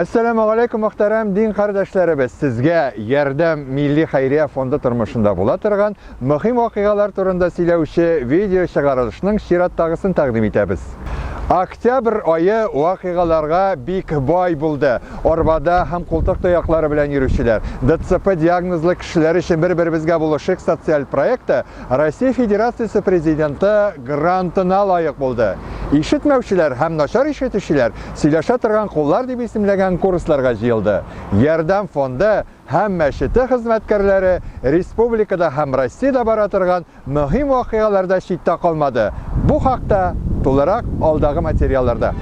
Әссәламү галәйкүм, мөхтәрәм дин кардәшләребез! Сезгә Ярдәм милли хәйрия фонды тормышында була торган мөһим вакыйгалар турында сөйләүче видео чыгарылышның чираттагысын тәкъдим итәбез. Октябрь ае вакыйгаларга бик бай булды. Арбада һәм култык таяклары белән йөрүчеләр, ДЦП диагнозлы кешеләр өчен бер-беребезгә булышыйк социаль проекты Россия Федерациясе Президенты грантына лаек булды. Ишетмәүчеләр һәм начар ишетүчеләр сөйләшә торган куллар дип исемләгән курсларга җыелды. Ярдәм фонды һәм мәчете хезмәткәрләре республикада һәм Россиядә бара торган мөһим вакыйгаларда читтә калмады. Бу хакта тулырак алдагы материалларда.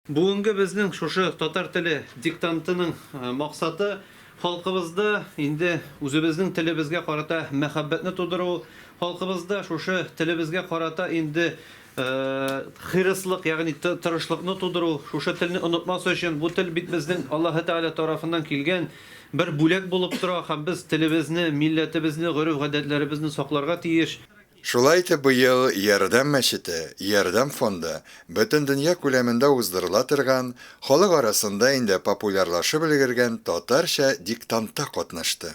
Бүгенге безнең шушы татар теле диктантының максаты, халкыбызда инде үзебезнең телебезгә карата мәхәббәтне тудыру, халкыбызда шушы телебезгә карата инде хирыслык, ягъни тырышлыкны тудыру, шушы телне онытмас өчен, бу тел бит безнең Аллаһы Тәгалә тарафыннан килгән бер бүләк булып тора һәм без телебезне, милләтебезне, гореф-гадәтләребезне сакларга тиеш. Шулай итеп, быел Ярдәм мәчете, Ярдәм фонды бөтендөнья күләмендә уздырыла торган, халык арасында инде популярлашып өлгергән Татарча диктантта катнашты.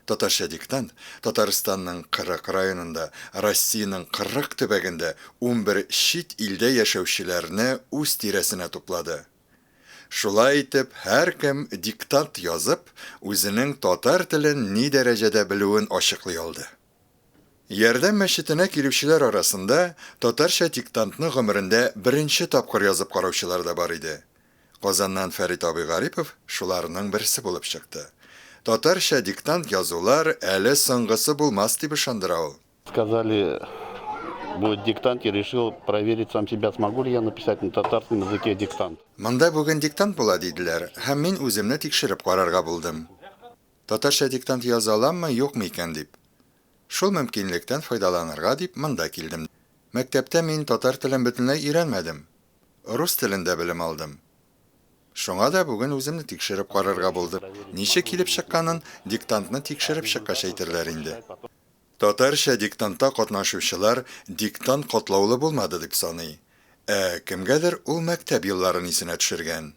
Татарча диктант Татарстанның 40 районында, Россиянең 40 төбәгендә 11 чит илдә яшәүчеләрне үз тирәсенә туплады. Шулай итеп, һәркем диктант язып, үзенең татар телен ни дәрәҗәдә белүен ачыклый алды. Ярдәм мәчетенә килүчеләр арасында татарча диктантны гомерендә беренче тапкыр язып караучылар да бар иде. Казаннан Фәрит абый Гарипов шуларның берсе булып чыкты. Татарча диктант язулар әле соңгысы булмас дип ышандыра ул. Сказали, будет диктант, я решил проверить сам себя, смогу ли я написать на татарском языке диктант. Монда бүген диктант була, диделәр, һәм мин үземне тикшереп карарга булдым. Татарча диктант яза аламмы, юкмы икән дип. Шул мөмкинлектән файдаланырга дип монда килдем. Мәктәптә мин татар телен бөтенләй өйрәнмәдем. Рус телендә белем алдым. Шуңа да бүген үземне тикшереп карарга булдым. Ничек килеп чыкканын диктантны тикшереп чыккач әйтерләр инде. Татарча диктантта катнашучылар диктант катлаулы булмады дип саный. Ә кемгәдер ул мәктәп елларын исенә төшергән.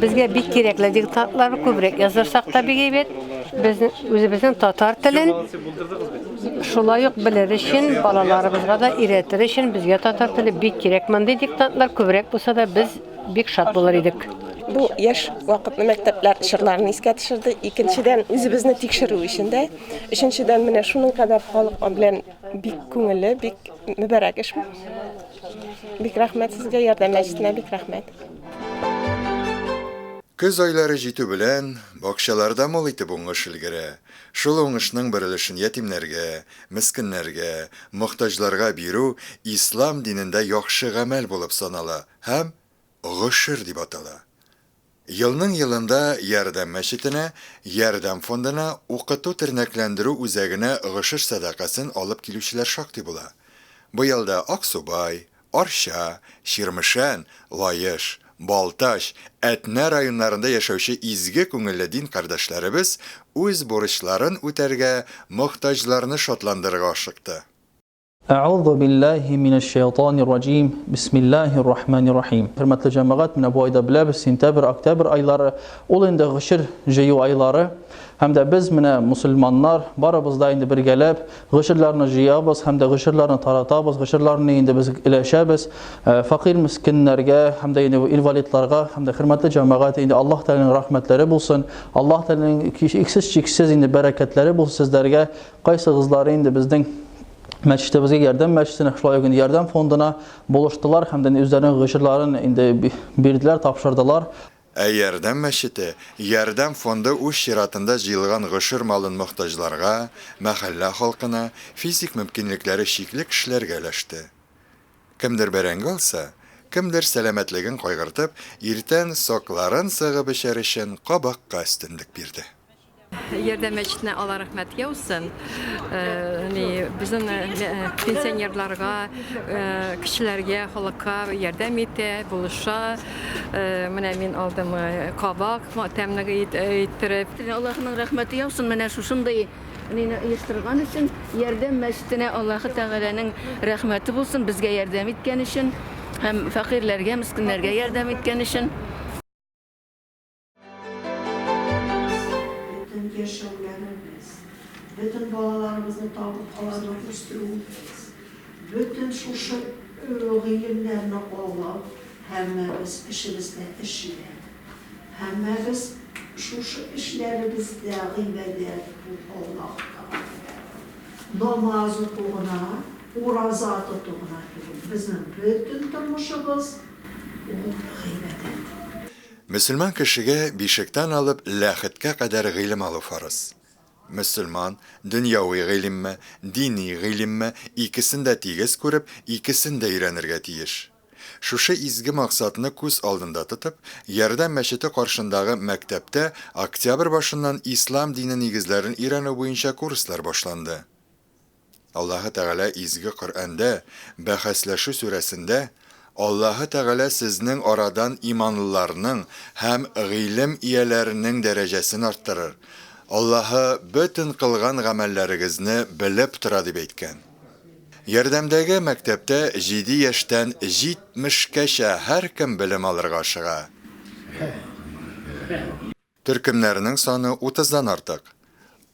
Безгә бик кирәкле диктантлар, күбрәк яздырсак та бик әйбәт. Без үзебезнең татар телен шулай ук белер өчен, балаларыбызга да өйрәтер өчен безгә татар теле бик кирәк. Мондый диктантлар күбрәк булса да без бик шат булыр идек. Бу яшь вакытны мәктәпләр чорларын искә төшерде. Икенчедән, үзебезне тикшерү өчен дә. Өченчедән, менә шуның кадәр халык белән бик күңелле, бик мөбарәк эш бу. Бик рәхмәт сезгә, Ярдәм мәчетенә бик рәхмәт. Көз айлары җитү белән, бакчаларда мул итеп уңыш өлгерә. Шул уңышның бер өлешен ятимнәргә, мескеннәргә, мохтаҗларга бирү ислам динендә яхшы гамәл булып санала һәм гошер дип атала. Елның-елында Ярдәм мәчетенә, Ярдәм фондына, укыту-тернәкләндерү үзәгенә гошер сәдакасын алып килүчеләр шактый була. Быел да Аксубай, Арча, Чирмешән, Лаеш, Балтач, Әтнә районнарында яшәүче изге күңелле дин кардәшләребез үз бурычларын үтәргә, мохтаҗларны шатландырырга ашыкты. Әгъузу биллаһи минәш-шәйтанир раҗим. Бисмиллаһир рахманир рахим. Хөрмәтле җәмәгать, менә бу айда беләбез, сентябрь, октябрь айлары, ул инде гошер җыю айлары. Һәм дә без менә мусульманнар барыбыз да инде бергәләп гошерларны җыябыз һәм дә гошерларны таратабыз, гошерларны инде без өләшәбез э, фәкыйрь мескеннәргә һәм дә инде инвалидларга һәм дә хөрмәтле җәмәгать, инде Аллаһ Тәгаләнең рәхмәтләре булсын, Аллаһ Тәгаләнең иксез-чиксез инде бәрәкәтләре булсын сезләргә. Кайсыгызлары инде безнең мәчетебезгә, Ярдәм мәчетенә, шулай ук инде Ярдәм фондына булыштылар һәм дә үзләренең гошерларын инде бирделәр, тапшырдылар. Ә Ярдәм мәчете, Ярдәм фонды үз чиратында җыелган гошер малын мохтаҗларга, мәхәллә халкына, физик мөмкинлекләре чикле кешеләргә өләште. Кемдер бәрәңге алса, кемдер сәламәтлеген кайгыртып, иртән сокларын сыгып эчәр өчен кабакка өстенлек бирде. Ярдәм мәчетенә Алла рәхмәт яусын. Ни безнең пенсионерларга, кешеләргә, халыкка ярдәм итә, булыша. Менә мин алдым кабак тәмле иттереп. Аллаһының рәхмәте яусын менә шушындый нине оештырган өчен. Ярдәм мәчетенә Аллаһы Тәгаләнең рәхмәте булсын, безгә ярдәм иткән өчен. Һәм фәкыйрьләргә, мескеннәргә ярдәм иткән өчен. Бөтен яшәүләребез, бөтен балаларыбызны табып аларны үстерүебез, бөтен шушы гыйлемнәрне алып, һәммәбез эшебездә эшләп, һәммәбез шушы эшләребездә гыйбадәт бу Аллаһ Тәгаләгә. Намаз уку гына, ураза тоту гына түгел, безнең бөтен тормышыбыз ул гыйбадәт. Мөселман кешегә бишектән алып ләхеткә кадәр гыйлем алу фарыз. Мөселман, дөньяви гыйлемме, дини гыйлемме, икесен дә тигез күреп, икесен дә өйрәнергә тиеш. Шушы изге максатны күз алдында тотып, Ярдәм мәчете каршындагы мәктәптә октябрь башыннан ислам дине нигезләрен өйрәнү буенча курслар башланды. Аллаһы Тәгалә Изге Коръәндә, Бәхәсләшү сүрәсендә, Аллаһы Тәгалә сезнең арадан иманлыларның һәм гыйлем ияләренең дәрәҗәсен арттырыр, Аллаһы бөтен кылган гамәлләрегезне белеп тора, дип әйткән. Ярдәмдәге мәктәптә җиде яшьтән җитмешкәчә һәркем белем алырга ашыга. Төркемнәрнең саны утыздан артык.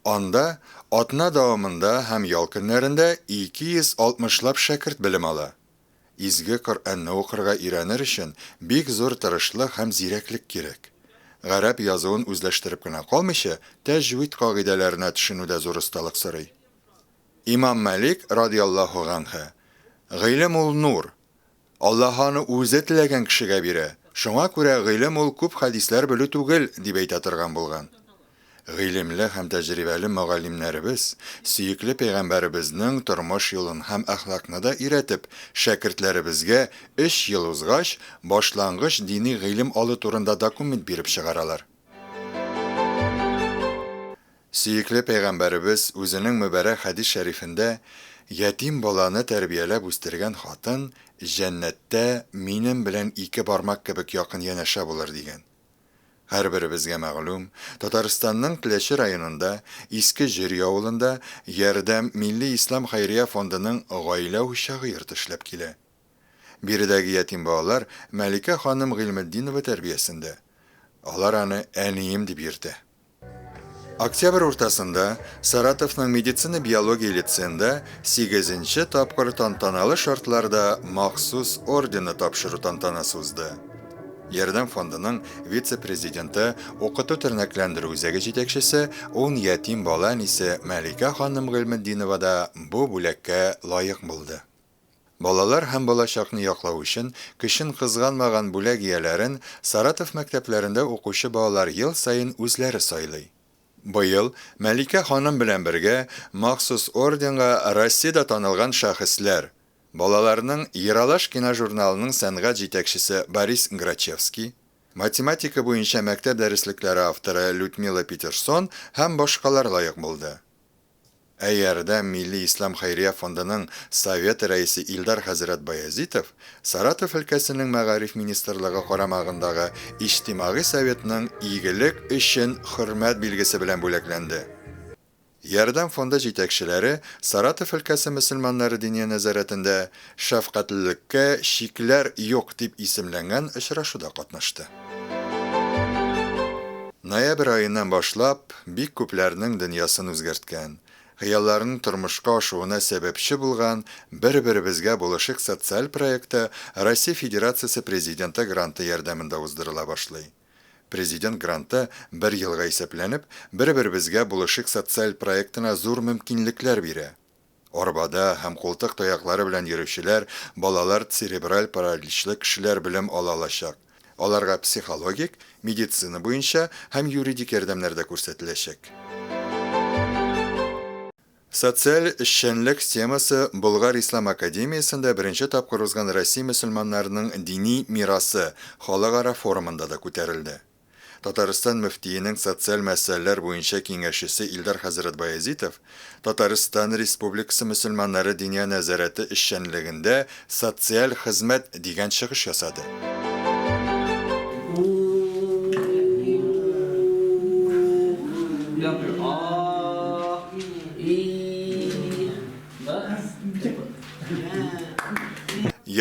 Анда атна дәвамында һәм ял көннәрендә 260 лап шәкерт белем ала. Изге Коръәнне укырга өйрәнер өчен бик зур тырышлык һәм зирәклек кирәк. Гарәп язуын үзләштереп кенә калмыйча, тәҗвид кагыйдәләренә төшенү дә зур осталык сорый. Имам Мәлик, радияллаһу ганһе, Гыйлем ул нур, Аллаһ аны үзе теләгән кешегә бирә, шуңа күрә гыйлем ул күп хәдисләр белү түгел, дип әйтә торган булган. Гыйлемле һәм тәҗрибәле мөгаллимнәребез сөекле пәйгамбәребезнең тормыш юлын һәм әхлакны да өйрәтеп, шәкертләребезгә өч ел узгач, башлангыч дини гыйлем алу турында документ биреп чыгаралар. Сөекле пәйгамбәребез үзенең мөбарәк хәдис шәрифендә, Ятим баланы тәрбияләп үстергән хатын җәннәттә минем белән ике бармак кебек якын янәшә булыр, дигән. Һәрберебезгә мәгълүм, Татарстанның Теләче районында, Иске Җөри авылында Ярдәм милли ислам хәйрия фондының гаилә учагы йорты эшләп килә. Биредәге ятим балалар Мәликә ханым Гыйльметдинова тәрбиясендә. Алар аны әнием дип йөртә. Октябрь уртасында Саратовның медицина-биология лицеенда сигезенче тапкыр тантаналы шартларда махсус орденны тапшыру тантанасы узды. Ярдәм фондының вице-президенты, укыту-тернәкләндерү үзәге җитәкчесе, ун ятим бала әнисе Мәликә ханым Гыйльметдинова да бу бүләккә лаек булды. Балалар һәм балачакны яклау өчен көчен кызганмаган бүләк ияләрен Саратов мәктәпләрендә укучы балалар ел саен үзләре сайлый. Быел Мәликә ханым белән бергә махсус орденга Россиядә танылган шәхесләр, балаларның Ералаш киножурналының сәнгать җитәкчесе Борис Грачевский, математика буенча мәктәп дәреслекләре авторы Людмила Петерсон һәм башкалар лаек булды. Ә Ярдәм милли ислам хәйрия фондының Совет рәисе Илдар хәзрәт Баязитов Саратов өлкәсенең мәгариф министрлыгы карамагындагы Иҗтимагый советның Игелек өчен хөрмәт билгесе белән бүләкләнде. Ярдәм фонды җитәкчеләре Саратов өлкәсе мөселманнары диния нәзарәтендә Шәфкатьлелеккә чикләр юк дип исемләнгән очрашуда катнашты. Ноябрь аеннан башлап, бик күпләрнең дөньясын үзгәрткән, хыялларының тормышка ашуына сәбәпче булган Бер-беребезгә булышыйк социаль проекты Россия Федерациясе Президенты гранты ярдәмендә уздырыла башлый. Президент гранты бер елга исәпләнеп, Бер-беребезгә булышыйк социаль проектына зур мөмкинлекләр бирә. Арбада һәм култык таяклары белән йөрүчеләр, балалар, церебраль параличлы кешеләр белем ала алачак. Аларга психологик, медицина буенча һәм юридик ярдәмнәр дә күрсәтеләчәк. Социаль эшчәнлек темасы Болгар ислам академиясендә беренче тапкыр узган Россия мөселманнарының дини мирасы халыкара форумында да күтәрелде. Татарстан мөфтиенең социаль мәсьәләләр буенча киңәшчесе Илдар хәзрәт Баязитов Татарстан Республикасы мөселманнары Диния нәзарәте эшчәнлегендә социаль хезмәт дигән чыгыш ясады.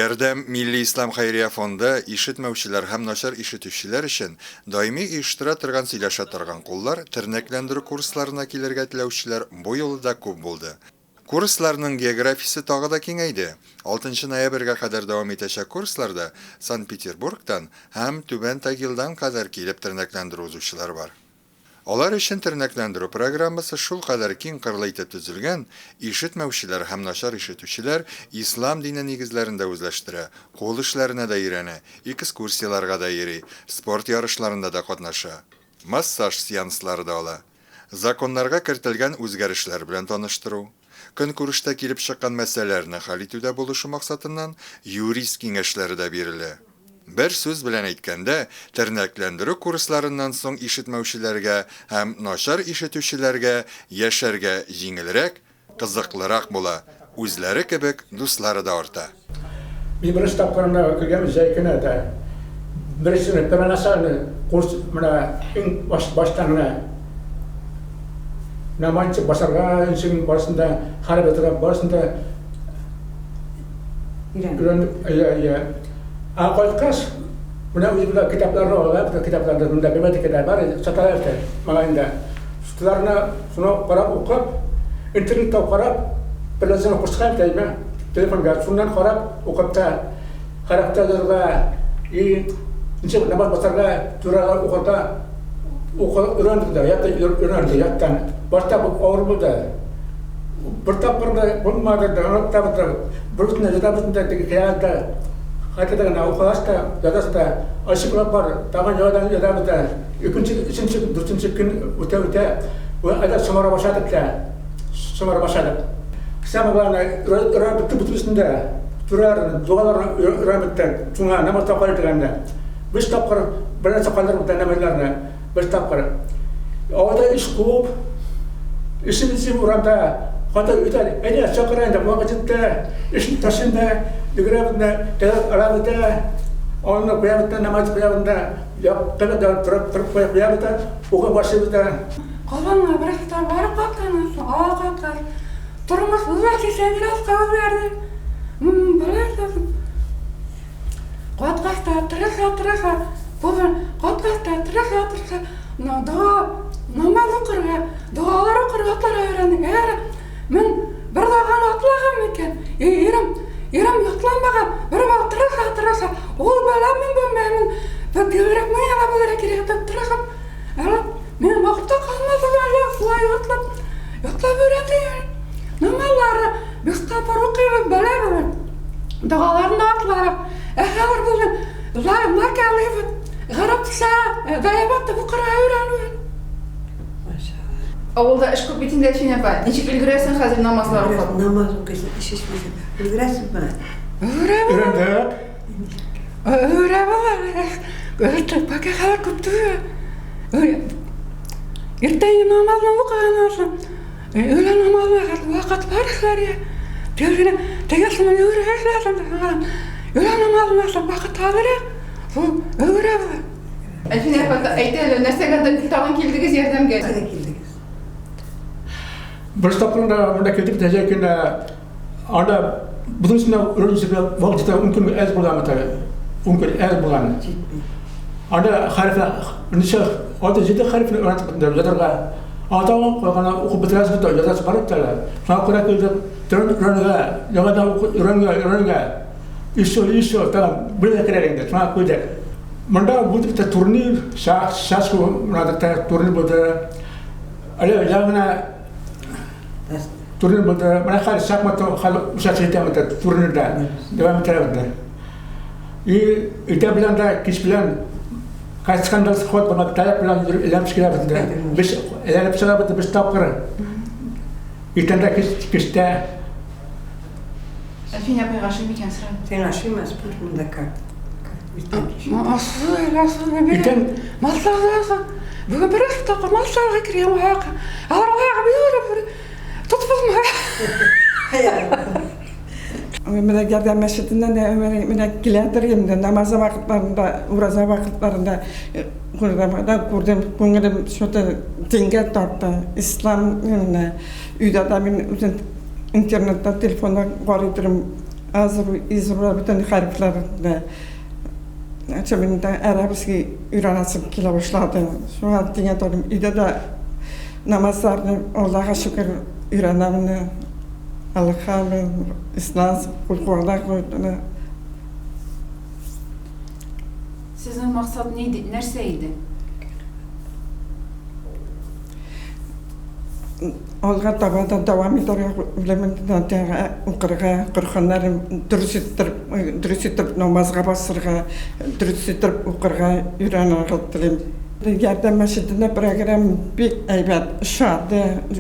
Ярдәм милли ислам хәйрия фонды ишетмәүчеләр һәм начар ишетүчеләр өчен даими оештыра торган Сөйләшә торган куллар тернәкләндерү курсларына килергә теләүчеләр бу юлы да күп булды. Курсларның географиясе тагы да киңәйде. Алтынчы ноябрьгә кадәр дәвам итәчәк курсларда Санкт-Петербургтан һәм Түбән Тагилдан кадәр килеп тернәкләндерү узучылар бар. Алар өчен тернәкләндерү программасы шулкадәр киң кырлы итеп төзелгән, ишетмәүчеләр һәм начар ишетүчеләр ислам дине нигезләрен дә үзләштерә, кул эшләренә дә өйрәнә, экскурсияләргә дә йөри, спорт ярышларында да катнаша, массаж сеанслары да ала. Законнарга кертелгән үзгәрешләр белән таныштыру, көнкүрештә килеп чыккан мәсьәләләрне хәл итүдә булышу максатыннан юрист киңәшләре дә бирелә. Бер сүз белән әйткәндә, тернәкләндерү курсларыннан соң ишетмәүчеләргә һәм начар ишетүчеләргә яшәргә җиңелрәк, кызыклырак була, үзләре кебек дуслары да арта. Мин беренче тапкыр менә кергән җәй көне дә беренче первоначальный курс менә иң баш, баштан менә намаз ничек басарга, ничек барысын да хәреф язарга барысын да Өйрәндек. Әйе, әйе. Ә кайткач, менә үзебездә китапларны алып, китапларны монда библиотекада бар, саталар икән магазинда. Шуларны шуны карап укып, интернетта карап, приложение кушкан икән, телефонга, шуннан карап укып та, хәреф язарга, и ничек намаз басарга, сүрәләр укырга укы өйрәндек дә, ятта өйрәндек, яттан. Башта бу авыр булды. Бер тапкыр да булмады да, оныт та бетереп. Бер өстендә ятабыз инде теге хыялда. Хәтта генә укыгач та, ятасы да, ачыклап бар, тагын яңадан ятабыз да. Икенче, өченче, дүртенче көн үтә-үтә, әйдә соңара башладык та. Соңара башладык. Самое главное, өйрәнеп беттек бөтенесен дә. Сүрәләрне, догаларны өйрәнеп беттек. Шуңа намаз та укыйлар дигәндә. Биш тапкыр бер нәрсә калдырып бетә намазларны. Бер тапкыр. Авылда эш күп. Эшем эзлим урамда. Хатын өйдә, әйдә, чакыра инде, вакыт җитте. Эшне ташлыйм да, йөгерәбез дә, тәбәт алабыз да, аны куябыз да, намаз куябыз да, яктырып да, торып, торып куябыз да, укый башлыйбыз да. Казанга бер хитап барып кайткан, ага кайткач, тормыш үзгәрде, сәнгә үзгәрде. Беләсез, Кайткач та тырыша, тырыша, бүген кайткач та тырыша, тырыша, но дога, намаз укырга, догалар укырга атларга өйрәндек. Әгәр мин бер доганы атлаган микән, ирем, ирем ятламаган, бер бал тырыша, тырыша, ул белә, мин белмәймен, бер бигрәк миңа да белергә кирәк дип тырышып, әле мин вакытта калмады әле, шулай ятлап, ятлап өйрәндек. Намазлары Без тапкыр укыйбыз, беләбез. Догаларны атларып, ә хәзер безнең займнар кәлибез. Гарәпчә, әдәбият укырга өйрәнү. Авылда эш күп бит инде, Әлфинә апа. Ничек өлгерәсең хәзер намазлар укып? Намаз укыйсың, эш эшлисең. Өлгерәсеңме? Өлгерәбез. Өйрәндек. Өлгерәбез. Өлгердек. Пока хәзер күп түгел. Иртәнге намазны укыганнан соң Өйлә намазына вакыт бар эшләргә. Тегене тегесен йөгереп эшләсен. Өйлә намазына вакыт табырак. Шул өлгерәбез. Әлфинә апа, әйт әле, нәрсәгә тагын килдегез ярдәмгә? Нәрсәгә килдегез? Бер тапкыр да монда килдек тә җәй көне анда бөтенесенә өйрәнүчегә вакыт җитә, ун көн әз булган бит әле. Ун көн әз булган. Анда хәрефне ничә, алты-җиде хәрефне өйрәтеп бетерде, язарга. Атауын калганы укып бетерәсе бит, язасы бар бит әле. Шуңа күрә килдек, өйрәнергә, яңадан өйрәнергә, өйрәнергә. Еще, еще, тагын белергә кирәк инде, шуңа килдек. Монда булды бит турнир, шашка менә турнир булды. Әле яңа турнир булды. Менә хәзер шахмат хәзер участвовать итәм турнирда. Дәвам итәбез. И иртә белән дә, кич белән кайтканда сход була, таяк белән йөреп әйләнеп чыгабыз инде. Без әйләнеп чыгабыз без тапкыр. Иртән дә кич кичтә. Әлфинә апайга ошый микән сорыйм. Сиңа ошыймы спорт монда как? Иртән Бүген бер тапкыр массажга кергән аяк. Алар аягым йөреп тотып булмый. Менә Ярдәм мәчетеннән дә менә киләдер инде намаза вакытларында, ураза вакытларында күрдем, күрдем, күңелем что-то дингә тартты. Ислам менә өйдә дә мин үзем интернетта, телефонда карый торам. Азру, изру, бөтен хәрефләрне. Әчә мин дә арабский өйрәнәсем килә башлады. Шуңа дигән тордым. Өйдә дә намазларны Аллага шөкер өйрәнәм менә. Аллаһка Ислам, кул. Сезнең максат ни, нәрсә иде? Алга таба да дәвам итәргә уйлыйм, укырга, Коръәннәрен дөрес иттереп, дөрес итеп намазга басырга, дөрес итеп укырга өйрәнергә телим. Ярдәм мәчетендә программа бик әйбәт, ошады.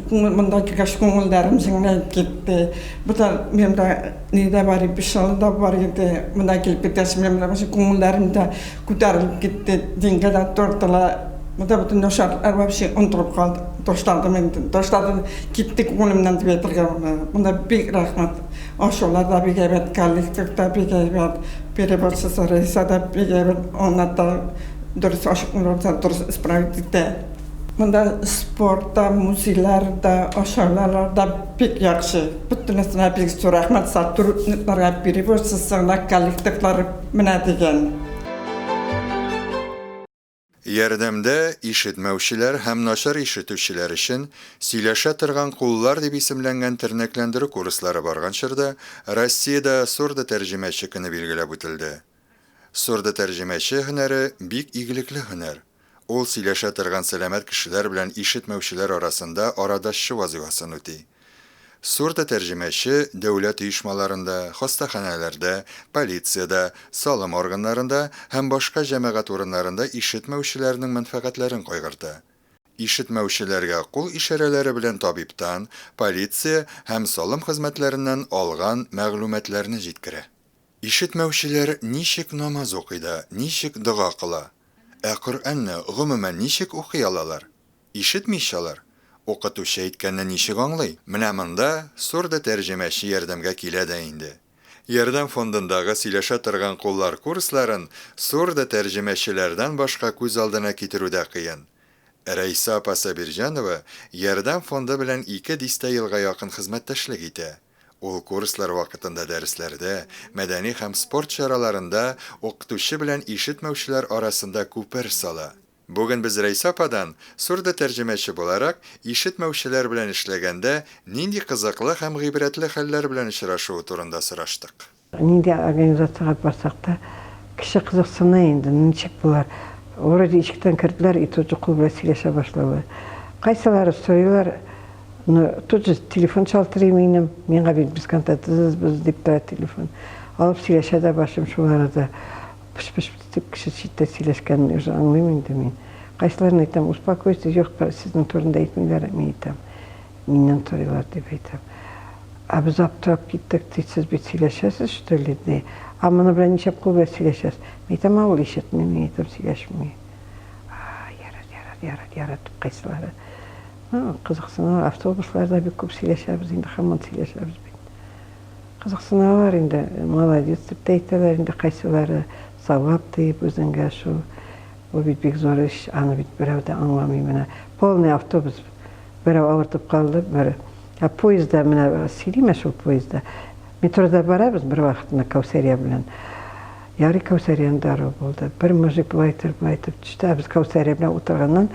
Монда килгәч күңелләрем җиңеләеп китте. Бу да минем дә ни дә бар иде, печалы да бар иде. Монда килеп киткәч, минем дә күңелләрем дә күтәрелеп китте, дингә дә тартыла. Монда бөтен начарлыклар вообще онытылып калды, ташладым инде. Ташладым, китте күңелемнән дип әйтергә була. Монда бик рәхмәт. Ашулар да бик әйбәт, коллектив та бик әйбәт, переводчысы Рәйсә дә бик әйбәт аңлата, дөрес ачыклыклар дөрес исправить итә. Монда спорт та, музейлар да, ашаулар да бик яхшы. Бөтенесенә бик зур рәхмәт сотрудникларга, переводчысына, коллективлары менә дигән. Ярдәмдә ишетмәүчеләр һәм начар ишетүчеләр өчен Сөйләшә торган куллар дип исемләнгән тернәкләндерү курслары барган чорда Россиядә сурдотәрҗемәче көне билгеләп үтелде. Сурдотәрҗемәче һөнәре бик игелекле һөнәр. Ул сөйләшә торган сәламәт кешеләр белән ишетмәүчеләр арасында арадашчы вазыйфасын үти. Сурдотәрҗемәче дәүләт оешмаларында, хастаханәләрдә, полициядә, салым органнарында һәм башка җәмәгать урыннарында ишетмәүчеләрнең мәнфәгатьләрен кайгырта. Ишетмәүчеләргә кул ишарәләре белән табибтан, полиция һәм салым хезмәтләреннән алган мәгълүматларны җиткерә. Ишетмәүчеләр ничек намаз укый да, ничек дога кыла? Ә Коръәнне, гомумән, ничек укый алалар? Ишетми ич алар. Укытучы әйткәнне ничек аңлый? Менә монда сурдотәрҗемәче ярдәмгә килә дә инде. Ярдәм фондындагы Сөйләшә торган куллар курсларын сурдотәрҗемәчеләрдән башка күз алдына китерү дә кыен. Рәйсә апа Сабирҗанова Ярдәм фонды белән ике дистә елга якын хезмәттәшлек итә. Ул курслар вакытында дәресләрдә, мәдәни һәм спорт чараларында укытучы белән ишетмәүчеләр арасында күпер сала. Бүген без Рәйсә ападан, сурдотәрҗемәче буларак, ишетмәүчеләр белән эшләгәндә нинди кызыклы һәм гыйбрәтле хәлләр белән очрашуы турында сораштык. Нинди организациягә барсак та, кеше кызыксына инде, ничек болар. Вроде ишектән керделәр и тут же кул белән сөйләшә башлаулар. Кайсылары сорыйлар, но тут же телефон шалтырый минем, миңа бит без контактсызбыз дип тора телефон. Алып сөйләшә дә башлыйм шул арада. Пыш-пыш дип кеше читтә сөйләшкәнен уже аңлыйм инде мин. Кайсыларын әйтәм, успокойтесь, юк, сезнең турында әйтмиләр, мин әйтәм, миннән сорыйлар дип әйтәм. Ә без аптырап киттек, ди, сез бит сөйләшәсез, что ли, ди. Ә моны белән нишләп кул белән сөйләшәсез? Мин әйтәм, ә ул ишетми, мин әйтәм, сөйләшми. А, ярар, ярар, ярар, ярар, дип кайсылары. Ну, кызыксыналар, автобусларда бик күп сөйләшәбез инде, һаман сөйләшәбез бит. Кызыксыналар инде, молодец дип тә әйтәләр инде кайсылары, савап диеп үзеңгә шул. Бу бит бик зур эш, аны бит берәү дә аңламый менә. Полный автобус, берәү авыртып калды, бер. Ә поездда менә сөйлим ә шул поездда. Метрода барабыз бер вакыт менә Кәүсәрия белән. Ярый Кәүсәрияне дару булды. Бер мужик болай итеп, болай итеп төште. Ә без Кәүсәрия белән утырганнан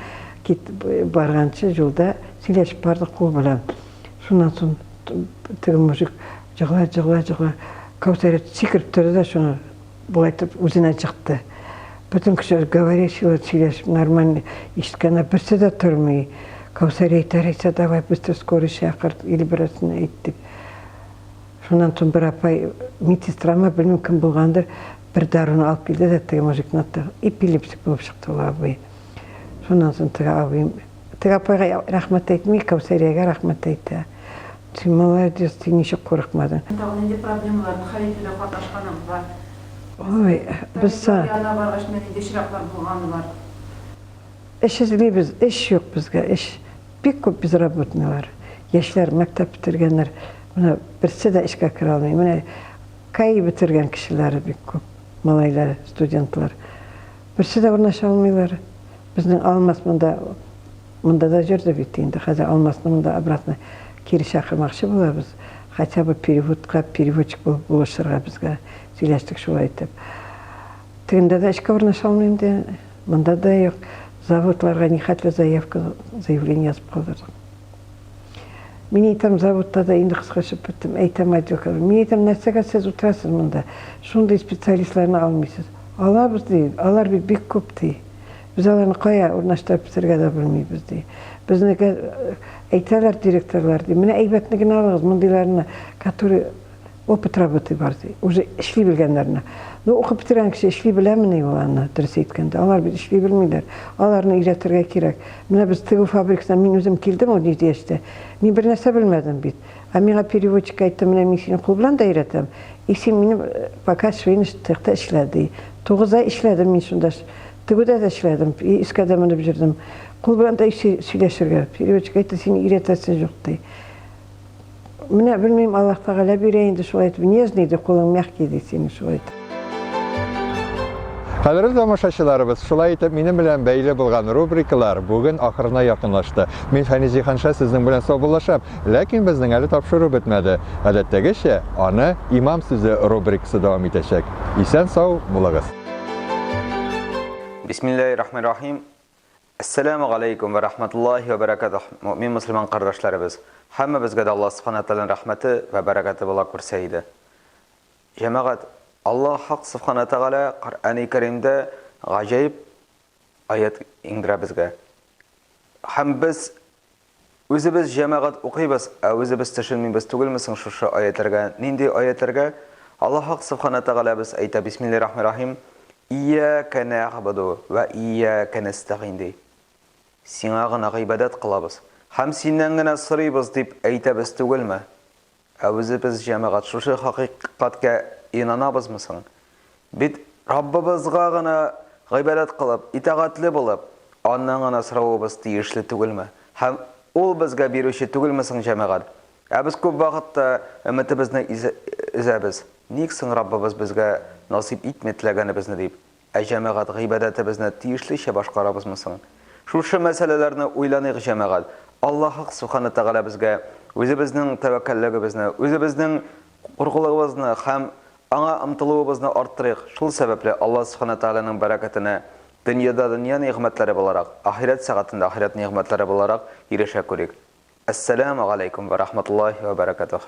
кит барганчы юлда сөйләшеп бардык кул белән. Шуннан соң теге мужик җыгыла, җыгыла, җыгыла. Кәүсәрия сикереп торды да шуны болай итеп үзенә чыкты. Бөтен кеше говорящийлар сөйләшеп нормально ишеткәннәр, берсе дә тормый. Кәүсәрия әйтә, Рәйсә, давай быстро скорый чакыр, или берәрсенә әйт дип. Шуннан соң бер апай, медсестрамы, белмим кем булгандыр, бер даруны алып килде дә теге мужикны атты. Эпилепсик булып чыкты ул абый. Шуннан соң теге абыем Теге апайга рәхмәт әйтми, Кәүсәриягә рәхмәт әйтә. Син молодец, син ничек курыкмадың? Тагын нинди проблемаларны хәл итүдә катнашканыгыз бар? Ой, без Табиблар янына баргач, менә нинди очраклар булганы бар? Эш эзлибез, эш юк безгә, эш. Бик күп безработныйлар. Яшьләр мәктәп бетергәннәр, менә берсе дә эшкә керә алмый. Менә КАИ бетергән кешеләр бик күп, малайлар, студентлар. Берсе дә урнаша алмыйлар. Безнең Алмас монда, монда да җөрде бит инде. Хәзер Алмасны монда обратно кире чакырмакчы булабыз. Хотя бы переводка, переводчик булып булышырга безгә. Сөйләштек шулай итеп. Тегендә дә эшкә урнаша алмыйм ди, монда да юк. Заводларга нихәтле заявка, заявление язып калдырдык. Мин әйтәм, заводта да инде кыскачып беттем. Әйтәм отделка. Мин әйтәм, нәрсәгә сез утырасыз монда? Шундый специалистларны алмыйсыз. Алабыз ди, алар бит бик күп ди. Без аларны кая урнаштырып бетерергә дә белмибез ди. Безнеке әйтәләр директорлар ди, менә әйбәтне генә алыгыз, мондыйларны, который опыт работы бар ди, уже эшли белгәннәрне. Ну, укып бетергән кеше эшли беләмени ул аны, дөрес әйткәндә. Алар бит эшли белмиләр. Аларны өйрәтергә кирәк. Менә без тегү фабрикасына мин үзем килдем 17 яшьтә. Мин бер нәрсә белмәдем бит. Ә миңа переводчик әйтте, менә мин сине кул белән дә өйрәтәм, и син минем пока швейный цехта эшлә, ди. Тугыз ай эшләдем мин шунда. Тегүдә дә эшләдем, и өскә дә менеп йөрдем. Кул белән дә сөйләшергә. Переводчик әйтте, сине өйрәтәсе юк, ди. Менә белмим, Аллаһ Тәгалә бирә инде шулай итеп. Нежный ди, кулың мягкий ди синең шулай итеп. Кадерле тамашачыларыбыз, шулай итеп минем белән бәйле булган рубрикалар бүген ахырына якынлашты. Мин Фәнис Җиһанша сезнең белән саубуллашам, ләкин безнең әле тапшыру бетмәде. Гадәттәгечә, аны Имам сүзе рубрикасы дәвам итәчәк. Исән-сау булыгыз. Бисмиллаһир-рахманир-рахим. Әссәләмү галәйкүм вә рахматуллаһи вә бәрәкәтүһ, мөэмин мөселман кардәшләребез! Һәммәбезгә дә Аллаһ Сүбхәнәһү вә Тәгаләнең рәхмәте вә бәрәкәте була күрсә иде. Җәмәгать, Аллаһ Хак Сүбхәнәһү вә Тәгалә Коръәни Кәримдә гаҗәеп аять иңдерә безгә. Һәм без үзебез җәмәгать укыйбыз, ә үзебез төшенмибез түгелме соң шушы аятьләргә? Нинди аятьләргә? Аллаһ Хак Сүбхәнәһү вә Тәгаләбез әйтә, Бисмиллаһир Рахманир Рахим, Иyyaka нәгъбуду вә иyyaka нәстәгыйн ди. Сиңа гына гыйбадәт кылабыз һәм синнән генә сорыйбыз дип әйтәбез түгелме? Ә үзебез, җәмәгать, шушы хакыйкатькә инанабызмы соң? Бит Раббыбызга гына гыйбадәт кылып, итагатьле булып, Аннан гына соравыбыз тиешле түгелме? Һәм Ул безгә бирүче түгелме соң, җәмәгать? Ә без күп вакытта өметебезне өзәбез. Ник соң Раббыбыз безгә насыйп итми теләгәнебезне дип? Ә җәмәгать, гыйбадәтебезне тиешлечә башкарабызмы соң? Шушы мәсьәләләрне уйланыйк, җәмәгать. Аллаһ Хак Сүбхәнә Тәгалә безгә үзебезнең тәвәккәллегебезне, үзебезнең куркулыгыбызны һәм Аңа омтылуыбызны арттырыйк. Шул сәбәпле Аллаһ Сүбхәнә Тәгаләнең бәрәкәтенә дөньяда дөнья нигъмәтләре буларак, ахирәт сәгатендә ахирәт нигъмәтләре буларак ирешә күрик. Әссәләмү галәйкүм вә рахматуллаһи вә бәрәкәтүһ.